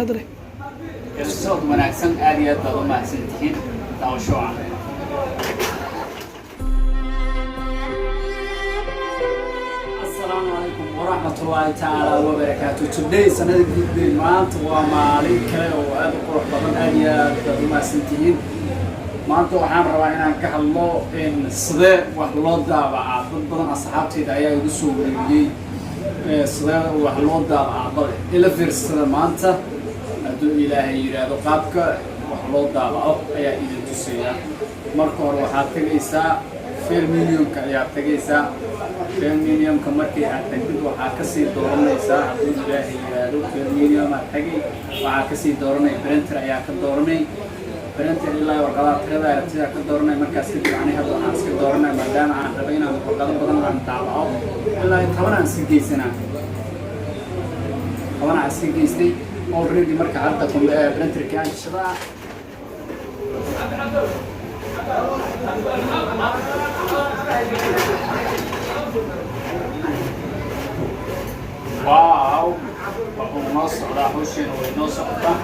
Hadda leh. Socod wanaagsan, aad iyo aad baad u mahadsan tihiin. Daawasho wacan. Asalaamu calaykum waraxmatullaahi tacaala wabarakaatu. Today is another good day. Maanta waa maalin kale oo aad u qurux badan. Aad iyo aad baad u mahadsan tihiin. Maanta waxaan rabaa inaan ka hadlo in sidee wax loo daabacaa. Dad badan asxaabteyda ayaa igu soo wareeriyey sidee wax loo daabacaa. Bal ila fiirsada maanta, hadduu Ilaahay yidhaahdo, qaabka wax loo daabaco ayaa idin tusaya. Marka hore waxaad tegaysaa file menu-ka ayaad tegaysaa. File menu-ka markii aad tagtid, waxaad kasii dooranaysaa, hadduu Ilaahay yidhaahdo, file menu aad tagay, waxaa kasii dooranay printer ayaa ka dooranay. Printer ilaa warqadaha tirada aragtida ka dooranay. Markaas kadib ani hadda waxaan iska dooranay, maadaama aan rabay inaan warqado badan aan daabaco, ilaa 10 aan iska geysanaa. 10 aan iska geystay already. Marka hadda printerkii aan gashadaa. Wow, wuxuu noo socdaa, hawsheena way noo socotaa.